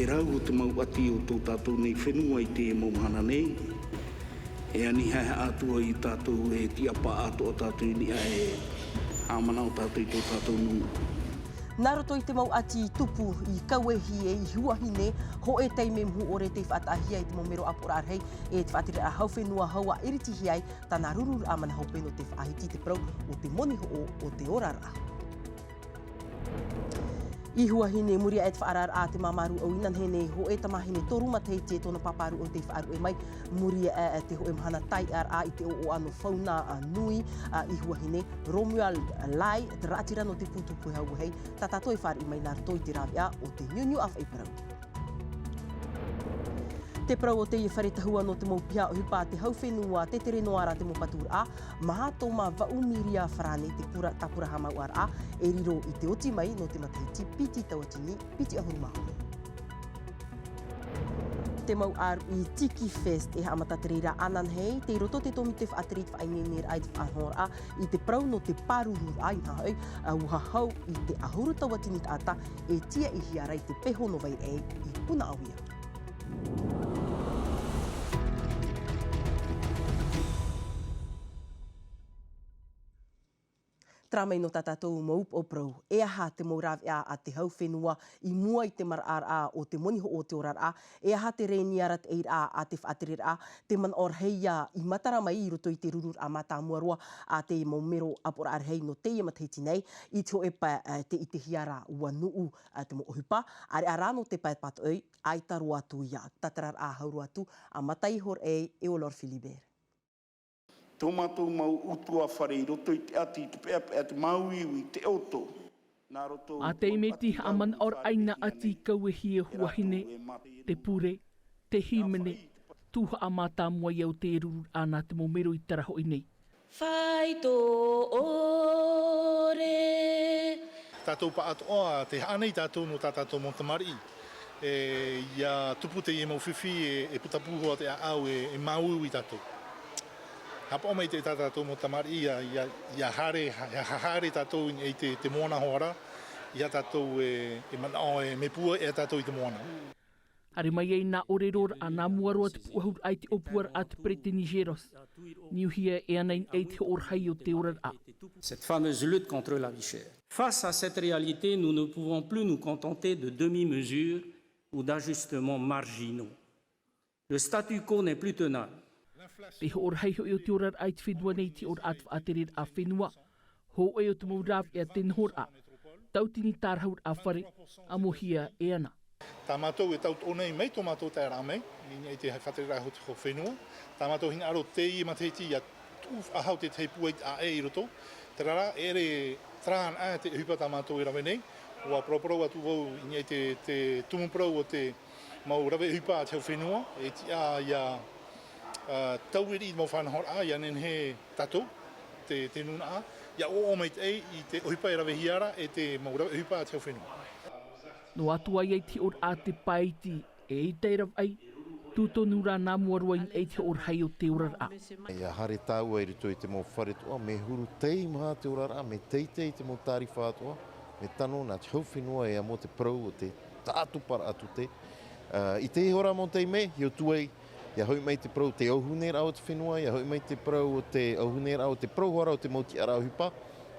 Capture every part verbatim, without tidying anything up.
Rau o te mau ʻati o tō tātou nei fenua i te mau mahana nei. E ani haehaʻa atu ai tātou e tiʻa paʻatoʻa tātou i niʻa e haʻamanaʻo tātou i tō tātou nūnaʻa. Nā roto i te mau ʻati tupu i Kauehi e i Huahine, hōʻē taime mahuʻore tei faʻataʻahia i te mau mero ʻāpoʻoraʻa rahi e te faʻatereraʻa hau fenua hau a iritihia ai tāna rururaʻa mana hope nō te faʻahiti i te parau o te moni hoʻo o te oraraʻa. I Huahine, muri aʻe te faʻaararaʻa a te māmā rūʻau i nānahi nei hōʻē tamāhine toru matahiti e tōna pāpā rūʻau tei faʻaruʻe mai. Muri aʻe te hōʻē mahana taiʻaraʻa i te ʻoaʻoa nō Fauna Nui i Huahine, Romuald Lai, te raʻatira nō te pū tupu e hau vāhi, tā tātou e fāriʻi mai nā roto i te rāveʻa o te niuniu ʻāfaʻi parau. Te parau o teie fare tahua nō te mau piha ʻohipa a te hau fenua, tetere noa ra te mau paturaʻa, maha toma vaʻu miria farāne te pura, tāpura haʻamāuʻaraʻa, e riro i te oti mai nō te matahiti piti tauatini piti ʻahuru mā ono. Te mau ʻāruʻi Tiki Fest e haʻamata te reira ananahi, tei roto te tōmite faʻatere i te faʻaineineraʻa i te faʻanahoraʻa i te parau nō te pārururaʻa, inaha hoʻi, ʻua hahau i te ʻahuru tauatini taʻata e tiaʻihia ra i te peho nō Vaireʻe i Punaʻauia. Terā mai nō tā tātou mau upoʻo parau, e aha te mau rāveʻa a te hau fenua i mua i te maraʻaraʻa o te moni hoʻo o te oraraʻa, e aha te reni arataʻiraʻa a te faʻatereraʻa, te manaʻo rahi ia i matara mai i roto i te rururaʻa mātāmua roa a te mau mero ʻāpoʻoraʻa rahi nō teie matahiti nei, i te hōʻē pae, e, tei ʻitehia ra ʻua nuʻu, e, te mau ʻohipa, ʻāreʻa rā nō te pae pātoʻi, ʻaita roa atu ia. Tātararaʻa hau roa atu, a Matai Horaʻei e Olor Philibert. Tō mātou mau ʻutuāfare i roto i te ʻati, i te peʻapeʻa, te māuiui, te ʻoto. Nā roto i te mau ʻati rau, i te faʻatereraʻa i te mau ʻati. Mā te mea tei haʻamanaʻoraʻa i nā ʻati i Kauehi e Huahine, te pure, te hīmene, tū haʻamātāmua ia o te rururaʻa nā te mau mero i tarahoʻi nei. Fai tō ʻore. Tātou pāʻatoʻa, tē haʻa nei tātou nō tā tātou mau tamariʻi. E, ʻia tupu teie mau fifi e, e putapū hoʻi te ʻāʻau e, e māuiui tātou. Haʻapaʻo maitaʻi tā tātou mau tamariʻi ʻia, ʻia, ʻia haere, ʻia haere tātou i te, te moana hoʻi ra, ʻia tātou e, e manaʻo e mea pūai tātou i te moana. Haere mai ai nā ʻōreroraʻa, nā mua roa te pūʻohuraʻa i te ʻōpuaraʻa a te peretiteni Geros. Niuhia e ana i niʻa i te hoʻo rahi o te oraraʻa. Cette fameuse lutte contre la vie chère. Face à cette réalité, nous ne pouvons plus nous contenter de demi-mesures ou d'ajustements marginaux. Le statu quo n'est plus tenable. Te hoʻo rahi hoʻi o te oraraʻa i te fenua nei, te oraraʻa te faʻatereraʻa fenua, hōʻē o te mau rāveʻa te nohoraʻa, tauatini tārahu raʻa fare, ʻamuhia e ana. Tā mātou e tautoʻo nei mai tō mātou taeraʻa mai, i niʻa i te faʻatereraʻa o te hau fenua. Tā mātou hinaʻaro teie matahiti ʻia tuʻu faʻahou te tahi pūai ʻāʻe i roto. Terā rā, e ʻere terā anaʻe te ʻohipa tā mātou e rave nei. ʻUa paraparau atu vau i niʻa i te, te tumu parau o te mau rave ʻohipa a te hau fenua, e tiʻa ʻia, ā, taui i te mau faʻanahoraʻa, ʻia nehenehe tātou, te, te nūnaʻa, ʻia ʻoaʻoa maitaʻi i te ʻohipa e ravehia ra e te mau rave ʻohipa a te hau fenua. Noa atu ai i te hoʻoraʻa a te pae iti, e ʻaita e ravaʻai, tū tonu rā nā mua roa i niʻa i te hoʻo rahi o te oraraʻa. ʻIa haere tāua i roto i te mau fare atoʻa, mea huru teimaha te oraraʻa, mea teitei te mau tārifa atoʻa, mea tano nā te hau fenua e amo te parau o te tātuparaʻa tute. Ā, i teie hora mau taime, ʻia tuai, ʻia hoʻi mai te parau o te ʻauhune raʻa o te fenua, ʻia hoʻi mai te parau o te ʻauhune raʻa o te parau hoʻi ra o te mau tiʻaraʻa ʻohipa,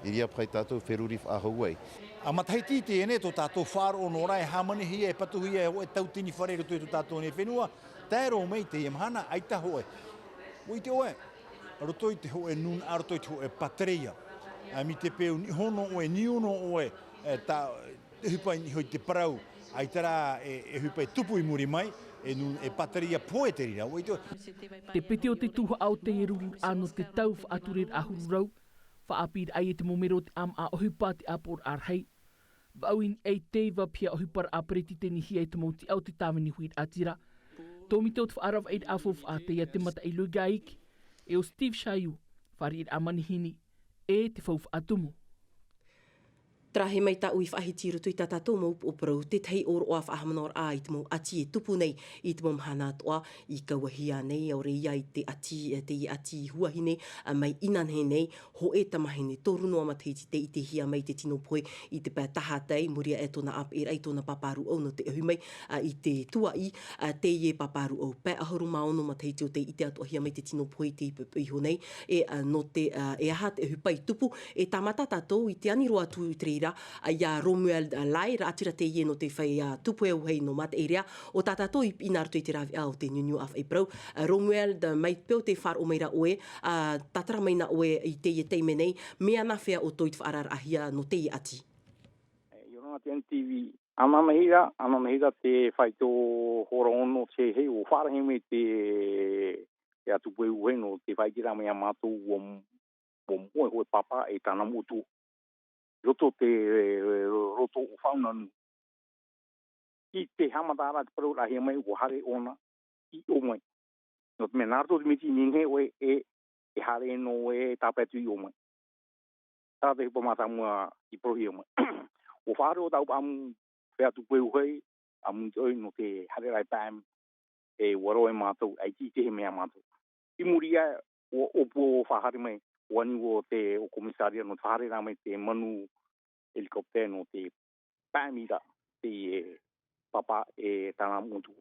i reira paʻi tātou e feruri faʻahou ai. ʻA matahiti i teie nei tō tātou faʻaroʻo noa ra e hāmanihia, e patuhia e hōʻē tauatini fare i roto i tō tātou nei fenua, tae roa mai i teie mahana, ʻaita hōʻē. ʻUa ʻite ʻoe, roto i te hōʻē nūnaʻa, roto i te hōʻē pātereia. Ā, mai te peu nihono ʻoe, nihono ʻoe, e, tā, ʻohipa i niʻa i te parau, ʻaita rā e, e ʻohipa e tupu i muri mai, e nū-, e pātereia pohe te reira, ʻua ʻite ʻoe. Te piti o te tuhaʻa o te rururaʻa nō te tau faʻatureraʻa huru rau, faʻaʻāpīraʻa i te mau mero o te ʻāmaʻa ʻohipa a te ʻāpoʻoraʻa rahi. Vaʻu i niʻa i te iva piha ʻohiparaʻa peretitenihia e te mau tiʻa o te tāvini huiraʻatira. Tōmite o te faʻaravaʻiraʻa faufaʻa, teie te mataʻi Louis Gahic, e ʻo Steve Chailloux, fāriʻiraʻa manihini, e te faufaʻa tumu. Tarahe mai tāʻu i faʻahiti i roto i tā tātou mau upoʻo parau, tētahi ʻōroʻa faʻahaʻamanaʻoraʻa i te mau ʻati e tupu nei i te mau mahana atoʻa, i kauahia nei, ʻaore ia i te ʻati, e, teie ʻati huahine, a, mai inanahi nei, hōʻē tamahine, toru noa matahiti tei ʻitehia mai te tino pohe i te pae tahatai, i muri aʻe tōna ʻāpeʻeraʻa i tōna pāpā rūʻau nō te ʻohi mai, a, i te tuaʻi, a, teie pāpā rūʻau. Pae ʻahuru mā ono matahiti ʻo tei ʻite atoʻahia mai te tino pohe i te ipu iho nei, e, a, nō te, a, e aha te ʻohipa i tupu, e tāmata tātou i te ani roa atu i te reira, a, ia Romuald, a, Lai, raʻatira teie nō te feiā tupu e auahi nō Mataʻirea, ʻo tā tātou i piʻi nā roto i te rāveʻa o te niuniu ʻāfaʻi parau. A, Romuald, a, mai pea ʻo tē faʻaroʻo mai ra ʻoe, a, tātara mai na ʻoe i teie taime nei, mea nāfea ʻoutou i te faʻaararaʻahia nō teie ʻati? E, ʻia ora na te N T V. Ananahi ra, ananahi ra te faito hora ono te hei, ʻua faʻarahi mai te, te ʻatu pohe e auahi nō te faʻaʻite ra mai iā mātou ʻua m-, ʻua moʻe hōʻē pāpā e tāna moʻotua. I roto te, roto o Faʻaunanu. I te haʻamataraʻa te parauraʻahia mai, ʻua haere ʻōna i ʻō mai. Nō te mea nā roto te miti i nehenehe ʻoe e, e haere noa ʻoe e tāpae atu i ʻō mai. Terā te ʻohipa mātāmua i parauhia mai. ʻUa faʻaroʻo tāʻu ʻamu feiā tupu e auahi, ʻamu i te ʻoe nō te haereraʻa i paʻami, e ʻua roaʻa e mātou, ʻaita i ʻitehia mai iā mātou. I muri aʻe, ʻua ʻōpua ʻo faʻahaere mai, ʻua ani ʻo te, ʻo Komisaria nō te faʻahaere ra mai te manu helicopter nō te paʻamiraʻa teie pāpā e tāna moʻotua.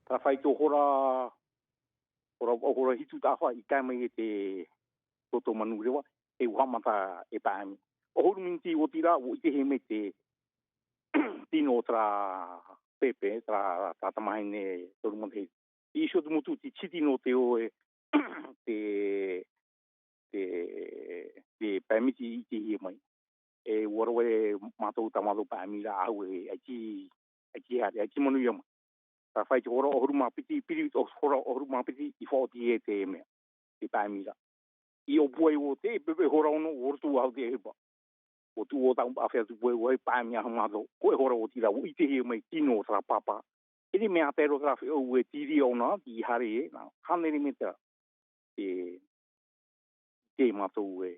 Terā faito hora, hora, hora hitu taʻafa i tae mai e te toto manureva, e ʻua haʻamata e paʻami. ʻAhuru miniti ʻoti ra, ʻua ʻitehia mai te tino o terā pepe, terā, terā tamahine toru matahiti. I ʻō te motu te titi nō te ʻoe, te, te, te pae miti i ʻitehia mai. E ʻua roaʻa e mātou tā mātou paʻamiraʻa ʻahu e ʻaita, ʻaita haere, ʻaita manuia mai. Terā faito hora ʻahuru mā piti, piri i te hora ʻahuru mā piti, i faʻaoti e te mea, te paʻamiraʻa. I ʻōpua ai ʻo te, pepe hora ono, ʻua roto ʻahu te ʻohipa. ʻUa tuʻu ʻo tāʻu ʻāfea tupu e auahi paʻami ʻahu mātou. Hōʻē hora ʻoti ra, ʻua ʻitehia mai tino o terā pāpā. E te mea tae roa terā feʻau e tīria ʻōna, i haere e, nā, hānere mētera. E, te mātou e,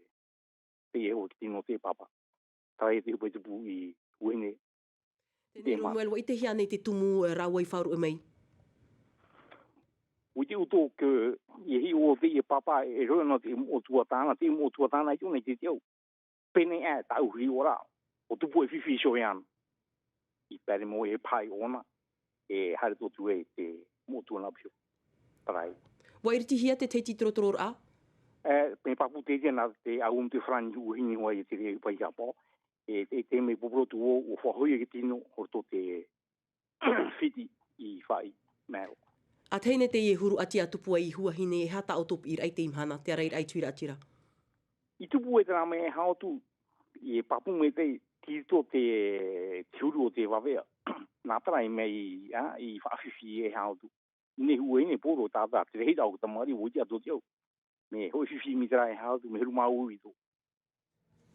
te e hōʻē tino te pāpā. Terā e te ʻohipa i tupu i uahi nei. Tēnei, Romuald, ʻua ʻitehia nei te tumu, e, rāua i faʻaruʻe mai? ʻUa ʻite ʻoutou ke, e hiʻo ʻo teie pāpā e roaʻa nō te moʻotua tāna, te moʻotua tāna i tōna i te teau. Pēnei aʻe tāʻu hiʻoraʻa, ʻua tupu e fifi iho iāna. I pae mai ʻoe e paʻi ʻōna, e haere atu ē te moʻotua nā piho. Terā. ʻUa iritihia te tētahi torotororaʻa? E, mea pāpū te ʻite nā te ʻahu o te farāni ʻua hinaʻaro i te reira i paʻi haʻapaʻo. E, e te mea pōporo atu ʻo, ʻua faʻahoʻi e te tino, ʻo roto te fiti i faʻi, mero. ʻA tahi nei teie huru ʻati ʻa tupu ai i Huahine, e aha tā ʻoutou piʻiraʻa i teie mahana, te ārairaʻa i te huiraʻatira? I tupu e terā mea e haʻaoti, e pāpū mai te, tei roto te, te huru o te vaveʻa. Nā terā i mea i, ā, i faʻafifi e haʻaoti. Nei Huahine poro tātā, te reira o te tamariʻi, ʻua ʻite atoʻa te au. Mea hōʻē fifi mītera e haʻaoti, mea huru mā ua i tō.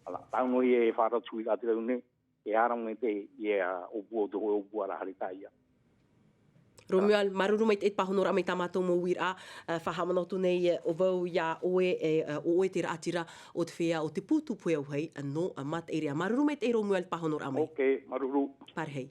ʻĀ rā, tāʻu noa e faʻaroʻo atu i te rau nei, e ara mai te, ia ʻōpua o te hōʻē ʻōpua ra haere tāʻia. Romuald, māuruuru maitaʻi i te pāhonoraʻa mai tā mātou mau uiraʻa, ā, faʻahaʻamanaʻo atu nei, ā, ʻo vau iā ʻoe, e, ā, ʻo ʻoe te raʻatira o te feiā o te pū tupu e auahi, ā, nō, ā, Mataʻirea. Māuruuru maitaʻi Romuald, pāhonoraʻa mai. Ok, māuruuru. Pārahi.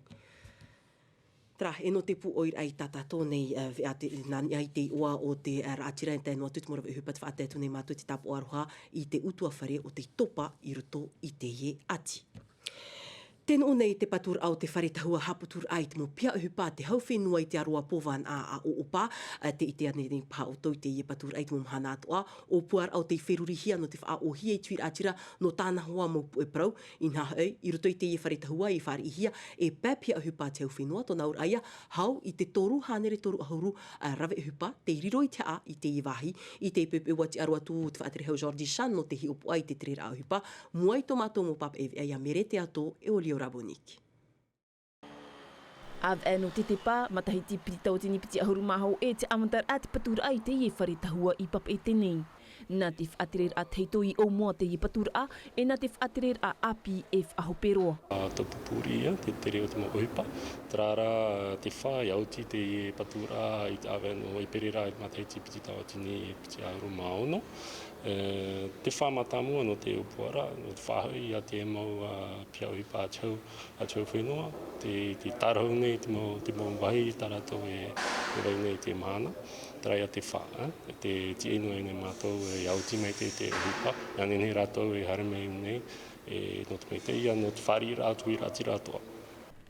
Terā, e nō te pū ʻoiraʻa i tā tātou nei, ā, veʻa te, nā niʻa i te iʻoa o te, ā, raʻatira, e tae noa atu te mau rave ʻohipa tē faʻatae atu nei mātou i te tāpaʻo aroha i te ʻutuāfare o tei topa i roto i teie ʻati. Tē nuʻu nei te paturaʻa o te fare tahua haʻaputuraʻa i te mau piha ʻohipa a te hau fenua i te aroā pōvānaʻa a ʻoʻopa, ā, tē ʻite ānei paha ʻoutou i teie paturaʻa i te mau mahana atoʻa, ʻōpuaraʻa o tei ferurihia nō te faʻaʻōhie i te huiraʻatira nō tāna hoa mau puʻe parau, inaha hoʻi, i roto i teie fare tahua i fāriʻihia e pae piha ʻohipa a te hau fenua, tōna auraʻa ia, hau i te toru hānere toru ʻahuru, ā, rave ʻohipa, tei riro i te haʻa i teie vāhi, i te poʻipoʻi ʻua tiʻa roa atu te faʻaterehau Jordy Chan nō te hiʻopoʻa i te tereraʻa ʻohipa, mua i tō mātou mau pāpaʻi veʻa iā Mere Teato e Olio Rabonic. ʻĀvaʻe nō Tetepa, matahiti piti tauatini piti ʻahuru mā hōʻē te haʻamataraʻa te paturaʻa i teie fare tahua i Papeʻete nei. Nā te faʻatereraʻa tahito i ʻōmua teie paturaʻa, e nā te faʻatereraʻa ʻāpī e faʻahope roa. Tō pupuri ia te tere o te mau ʻohipa, terā rā te fā ia oti teie paturaʻa i te ʻāvae nō ʻēperēra i te matahiti piti tauatini piti ʻahuru mā ono. Te fā mātāmua nō te ʻōpuaraʻa nō te faʻahoʻi ia te mau piha ʻohipa a te hau a te hau fenua, te tārahu nei te mau vāhi tā rātou e vai nei i te mahana. Terā ia te fā, te tiʻa noa i nei mātou ia oti mai te ʻohipa ia nehenehe rātou e haere mai nei, nō te maitaʻi ia nō te fāriʻiraʻa tuiraʻatira atoʻa.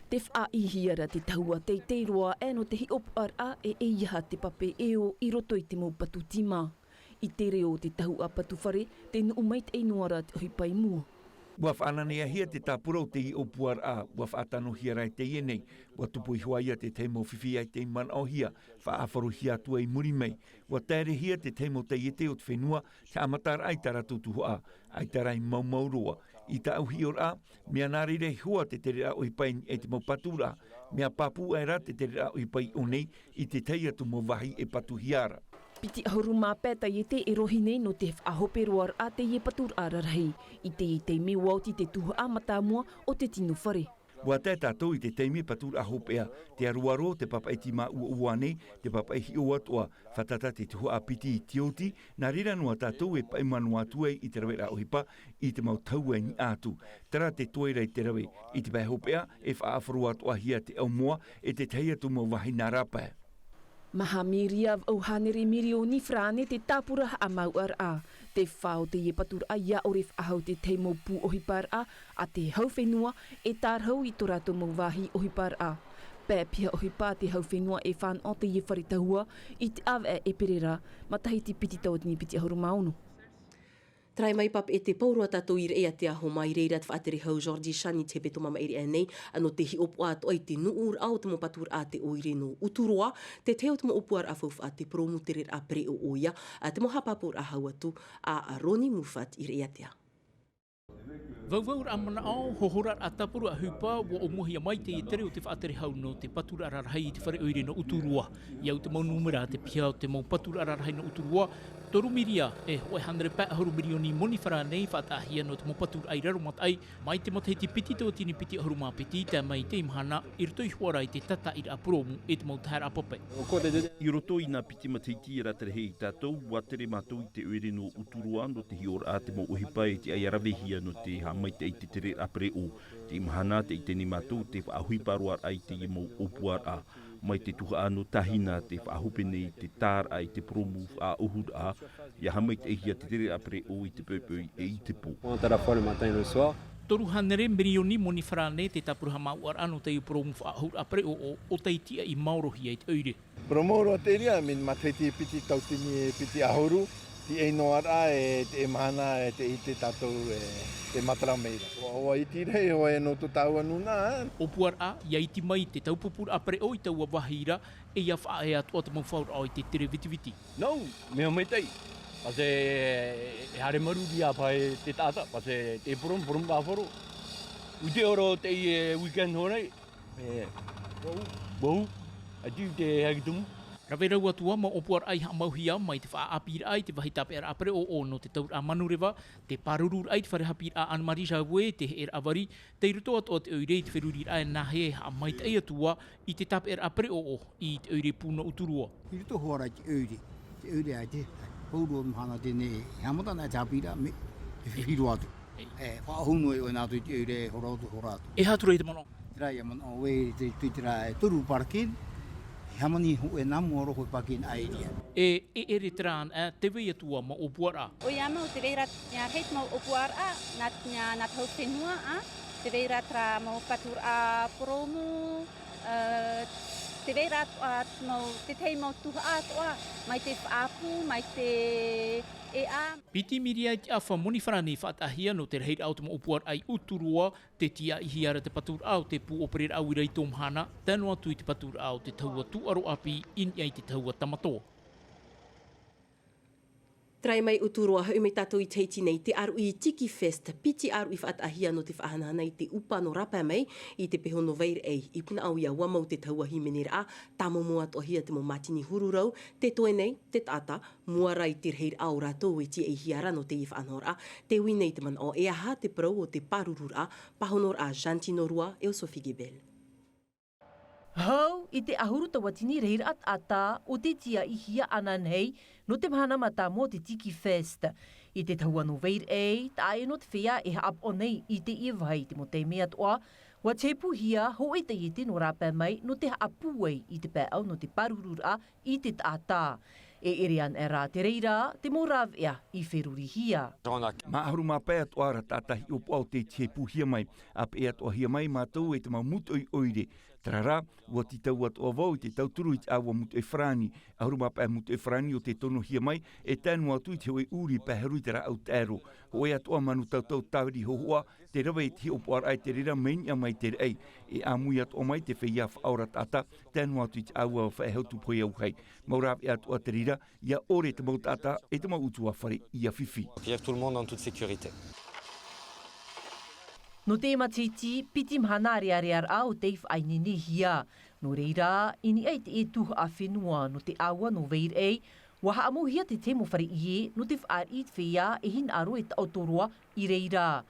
Te faʻaʻīhia ra te tahua teitei roa ʻe nō te hiʻopoʻaraʻa e ʻeiaha te pape e ō i roto i te mau patu tīmā. I te reo o te tahuʻa patu fare, te nuʻu maitaʻi noa ra te ʻohipa i mua. Ua faʻananehia te tāpura o teie ʻōpuaraʻa, ua faʻatanohia ra i teie nei. Ua tupu iho ā ia te tahi mau fifi ʻaita i manaʻohia, faʻaʻafarohia atu ai i muri mai. Ua taerehia te tahi mau taiete o te fenua te haʻamataraʻa i tā rātou tuhaʻa, ʻaita rā i maumau roa. I tāʻu hiʻoraʻa, mea nā reira iho ā te tereraʻa ʻohipa i niʻa i te mau paturaʻa, mea pāpū aʻe rā te tereraʻa ʻohipa i ʻō nei i te tahi atu mau vāhi e patuhia ra. Piti ʻahuru mā pae taiete e rohi nei nō te faʻahope roaraʻa teie paturaʻa rarahi. I teie taime ua oti te tuhaʻa mātāmua o te tino fare. Ua tae tātou i te taime paturaʻa hopeʻa, te aroaro o te papaʻi tīmā ʻuaʻua nei, te papaʻi hiʻo atoʻa, fātata te tuhaʻa piti i te oti, nā reira noa tātou e paʻi manaʻo atu ai i te raveraʻa ʻohipa i te mau tahua i niʻa atu. Terā te toe ra i te rave, i te pae hopeʻa, e faʻaʻafaro atoʻahia te ʻaumoa, e te tahi atu mau vāhi nā rāpae. Maha miria vaʻu hānere mirioni farāne te tāpura haʻamāuʻaraʻa. Te fā o teie paturaʻa ia ʻore faʻahou te tahi mau pū ʻohiparaʻa a te hau fenua e tārahu i tō rātou mau vāhi ʻohiparaʻa. Pae piha ʻohipa a te hau fenua e fānaʻo teie fare tahua i te ʻāvaʻe ʻēperēra, matahiti piti tauatini piti ʻahuru mā ono. Tarai mai pape e te pauroa tātou i reira i te aho mai reira te faʻatere hau Jordi Chani te hepetoma maʻiri aʻe nei, nō te hiʻopoʻa atoʻa i te nuʻuraʻa o te mau paturaʻa a te ʻoire nō Uturoa, te tahi o te mau ʻōpuaraʻa faufaʻa te purōmu tereraʻa pereʻoʻo ia, a te mau haʻapāpūraʻa hau atu a Roni Mufat i reira i te aho. Vauvauraʻa manaʻo, hohoraʻa tāpura ʻohipa, ua ʻōmuahia mai teie tere o te faʻatere hau nō te paturaʻa rarahi i te fare ʻoire nō Uturoa. I au te mau nūmera, te piha o te mau paturaʻa rarahi nō Uturoa, toru miria e hōʻē hānere pae ʻahuru mirioni moni farāne i faʻataʻahia nō te mau paturaʻa i raro mataʻi, mai te matahiti piti tauatini piti ʻahuru mā piti tae mai i teie mahana, i roto iho ā rā i te tātaʻiraʻa purōmu e te mau taheraʻa pape. I roto i nā piti matahiti e rātere hia tātou, ua tere mātou i te ʻoire nō Uturoa nō te hiʻoraʻa te mau ʻohipa e tiʻa ia ravehia nō te haʻamaitaʻi i te tereraʻa pereʻoʻo. Teie mahana, tē ʻite nei mātou te faʻaʻohipa roaraʻa i teie mau ʻōpuaraʻa. Mai te tuhaʻa nō Tāhina, te faʻahope nei te tāraʻa i te purōmu faʻaʻohuraʻa, ia haʻamaitaʻihia te tereraʻa pereʻoʻo i te poipoi e i te pō. Toru hānere mirioni moni farāne te tāpura haʻamāuʻaraʻa nō teie purōmu faʻaʻohuraʻa pereʻoʻo, ʻo tei tiʻa i maorohia i te ʻoire. Purōmu roa te reira, mai te matahiti piti tauatini e piti ʻahuru, teie noa rā e teie mahana e tē ʻite tātou e tē matara mai ra. ʻUa, ʻua iti ra iho ē nō tō tāua nūnaʻa. ʻŌpuaraʻa, ia iti mai te taupupuraʻa pereʻoʻo i taua vāhi ra, e ia faʻaea atoʻa te mau faʻaoraraʻa i te tere vitiviti. Nau, mea maitaʻi. Pāse, e haere maruri ā paʻi te taʻata, pāse te purōmu, purōmu faʻaʻafaro. ʻUa ʻite ora teie weekend hoʻi nei. E, vau, vau, ʻaita te haki tumu. Rave rau atu ā mau ʻōpuaraʻa i haʻamauhia mai te faʻaʻāpīraʻa i te vāhi tāpeʻaraʻa pereʻoʻo nō te tauraʻa manureva, te pārururaʻa i te fare haʻapiʻiraʻa Anne-Marie Jaoui, te heʻeraʻa vari, tei roto atoʻa te ʻoire i te feruriraʻa e nāhea e haʻamaitaʻi atu ā i te tāpeʻaraʻa pereʻoʻo i te ʻoire pū nō Uturoa. I roto hoʻi rā i te ʻoire, te ʻoire ʻaita, pauroa mahana teie nei, e haʻamata ana te haʻapiʻiraʻa, mea, e fifi roa atu. E, faʻahou noa ʻoe nā roto i te ʻoire, e hora atu, hora atu. E aha atu ra te manaʻo? Terā ia manaʻo ē, te, te, terā e toru parking, e hāmani hōʻē nā mua roa hōʻē parking ʻāiria. E, e ʻere terā, e, tē vai atu ā mau ʻōpuaraʻa. ʻOia mau, tē vai ra, ia, hōʻē mau ʻōpuaraʻa, nā, ia, nā te hau fenua, ā, tē vai ra terā mau paturaʻa purōmu, ā, tē vai ra, ā, mau, te tahi mau tuhaʻa atoʻa, mai te faʻaʻapu, mai te ʻēʻa. Piti miria i te ʻāfa moni farāne i faʻataʻahia nō te rahiraʻa o te mau ʻōpuaraʻa i Uturoa, tē tiʻaihia ra te paturaʻa o te pū ʻōpereraʻa uira i tō mahana, tae noa atu i te paturaʻa o te tahua tūʻaro ʻāpī i niʻa i te tahua tamatoa. Tae mai Uturoa, hoʻi mai tātou i Tahiti nei, te ʻāruʻi Tiki Fest, piti ʻāruʻi faʻataʻahia nō te faʻahanahana i te ʻupa nō rāpae mai, i te pēhono Vaireʻei, i Punaʻauia, ʻua mau te taua hīmeneraʻa, tāmomo atoʻahia te mau mātini huru rau, tē toe nei te taʻata, mua rā i te rahiraʻa o rātou e tīaʻihia ra nō teie faʻanahoraʻa, tē ui nei te manaʻo e aha te parau o te pārururaʻa, pāhonoraʻa Jantino Rua e ʻo Sophie Gebel. Hau i te ʻahuru tauatini rahiraʻa taʻata o tē tīaʻihia ananahi nō te mahana mātāmua o te Tiki Fest. I te taua nō Vaireʻei, taʻa ʻē noa te feiā e haʻapaʻo nei i teie vāhi i te mau taime atoʻa, ʻua tēpuhia hōʻē taiete nō rāpae mai nō te haʻapūai i te pae ʻau nō te pārururaʻa i te taʻata. E ʻere ana rā te reira te mau rāveʻa i ferurihia. Mā ʻahuru mā pae atoʻa ra taʻata hiʻopoʻa o tē tēpuhia mai, ʻāpeʻe atoʻahia mai mātou e te mau mūtoʻi ʻoire. Terā rā, ʻua tītau atoʻa vau i te tauturu i te ʻāua mūtoʻi farāni, ʻahuru mā pae mūtoʻi farāni o tē tonohia mai, e tae noa atu i te hōʻē ʻūrī pae haru i te rāʻau taʻero. Hōʻē atoʻa manu tautau tāviri hōhoʻa, tē rave i te hiʻopoʻaraʻa i te reira mai niʻa mai te raʻi. E ʻāmui atoʻa mai te feiā faʻaora taʻata, tae noa atu i te ʻāua faʻehau tūpohe auahi. Mau rāveʻa atoʻa te reira, ʻia ʻore te mau taʻata e te mau ʻutuāfare ʻia fifi. Puis avec tout le monde en toute sécurité. Nō te matahiti, piti mahana ʻārearearaʻa o tei faʻaineinehia. Nō reira, i niʻa i te tuhaʻa fenua nō te ʻāua nō Vaireʻei, ʻua haʻamauhia te tahi mau fare ʻie nō te fāriʻi i te feiā e hinaʻaro e taʻoto roa i reira.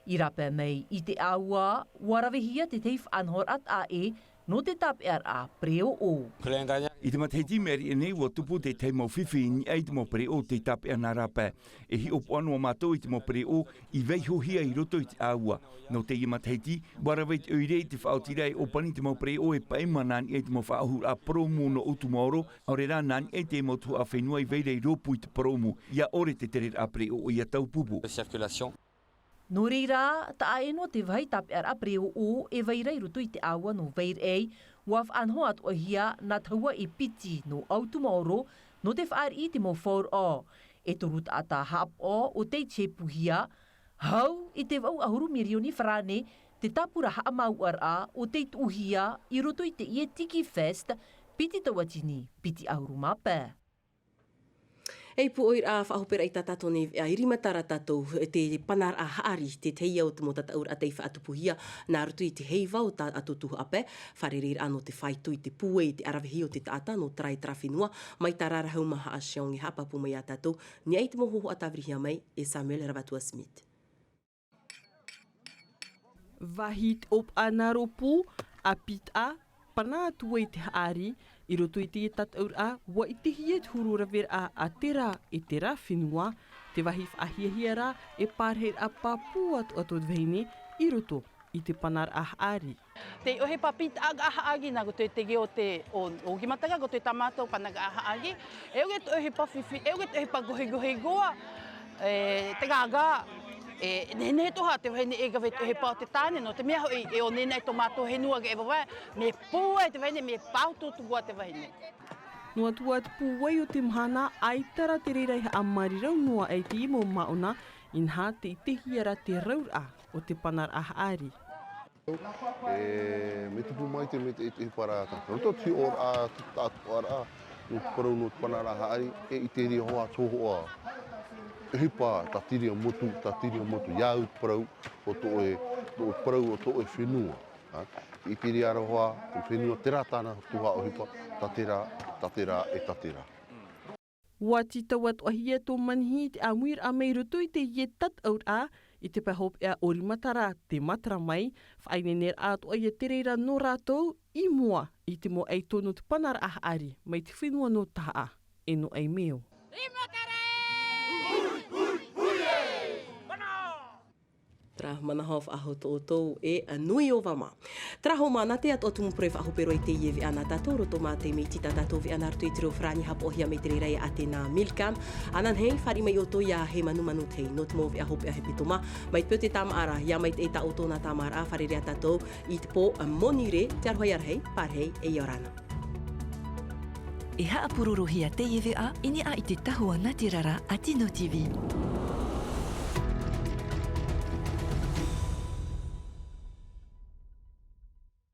I rāpae mai i te ʻāua, ʻua ravehia te tahi faʻanahoraʻa taʻa ʻē nō te tāpeʻaraʻa pereoʻo. I te matahiti i maʻiri aʻe nei, ʻua tupu te tahi mau fifi i niʻa i te mau pereoʻo tei tāpeʻa nā rāpae. E hiʻopoʻa noa mātou i te mau pereoʻo i vaihohia i roto i te ʻāua. Nō teie matahiti, ʻua rave i te ʻoire i te faʻaotiraʻa e ʻōpani te mau pereoʻo e paʻi mai nā niʻa i te mau faʻaʻohuraʻa porōmu nō ʻUtumaoro, ʻaore rā nā niʻa i te mau tuhaʻa fenua i vai ra i rōpū i te porōmu, ʻia ʻore te tereraʻa pereoʻo ʻia taupupu. Circulation. Nō reira, taʻa ʻē noa te vāhi tāpeʻaraʻa pereoʻo e vai ra i roto i te ʻāua nō Vaireʻei, ʻua faʻanaho atoʻahia nā taua e piti nō ʻUtumaoro, nō te fāriʻi i te mau fauraʻo. E toru taʻata haʻapaʻo o tei tēpuhia, hau i te vaʻu ʻahuru mirioni farāne te tāpura haʻamāuʻaraʻa o tei tuʻuhia i roto i teie Tiki Fest, piti tauatini piti ʻahuru mā pae. Ei pūʻoiraʻa faʻahoperaʻa i tā tātou nei veʻa, i rima terā tātou, te panaraʻa haʻari, te tahi ia o te mau tataʻuraʻa tei faʻatupuhia nā roto i te heiva o tā tātou tuhaʻa pae, fārereiraʻa nō te faito i te pūai i te ʻaravihi o te taʻata nō terā e terā fenua, mai tā Rarahu Maha Ashiong e haʻapāpū mai ia tātou, niʻa i te mau hōhoʻa tāvirihia mai e Samuel Ravatua Smith. Vāhi te ʻōpaʻa nā rōpū, ʻāpī taʻa, pana atu ai te haʻari, i roto i te tataʻuraʻa, ʻua ʻitehia te huru raveraʻa a terā e terā fenua, te vāhi faʻahiahia ra e pārahiraʻa pāpū atoʻa tō te vahine i roto i te panaraʻa haʻari. Te ʻohipa pītaʻa haʻagi nā roto i te geo te o, o gimataga roto i tā mātou panaraʻa haʻagi. E ʻore te ʻohipa fifi, e ʻore te ʻohipa gohigohi roa, e, te gāgā, e, nehenehe atoʻa te vahine e rave te ʻohipa o te tāne, nō te mea hoʻi, e ʻō nei nā i tō mātou henua e vavae, mea pūai te vahine, mea pāutuutu roa te vahine. Noa atu ā te pūai o te mahana, ʻaita rā te reira e haʻamārirau noa ai te mau māʻona, inaha tē ʻitehia ra te rauraʻa o te panaraʻa haʻari. E, mea tupu maite, mea te, te ʻohipa ra, tā roto te hiʻoraʻa, te taʻatoʻaraʻa, nō te parau nō te panaraʻa haʻari, e ʻitehia hoʻi te hōhoʻa ʻohipa, tā te reira motu, tā te reira motu, ʻia au te parau, o tō ʻoe, tō ʻoe parau, o tō ʻoe fenua. Ha? ʻItehia ra hoʻi, te fenua terā tāna tuhaʻa ʻohipa, tā terā, tā terā, e tā terā. ʻUa tītau atoʻahia tō Manihi i te ʻāmuiraʻa mai i roto i teie tataʻuraʻa, i te pae hopeʻa o Rimatara, te matara mai, faʻaineineraʻa atoʻa ia te reira nō rātou, i mua i te mau ʻaito nō te panaraʻa haʻari, mai te fenua nō Tahaʻa, e nō Aimeo. Terā manaʻo faʻahoʻi tō ʻoutou e nui ʻo Vama. Terā hoʻi māna te atoʻa tumu pure faʻahope roa i teie veʻa nā tātou roto mā te mea iti tā tātou veʻa nā roto i te reo farāni haʻapaʻohia mai te reira e Atena Milcam. Ananahi, fāriʻi mai ʻoutou ia Hemanumanu Tei nō te mau veʻa hopeʻa hepetoma. Mai te peu te tāmāʻa ra, ia maitaʻi tā ʻoutou nā tāmāʻaraʻa, fārerei ā tātou i te pō, Monirē, te aroha ia rahi, pārahi, e ʻia ora na. E haʻapurorohia teie veʻa i niʻa i te tahua nātirara a Tino TV.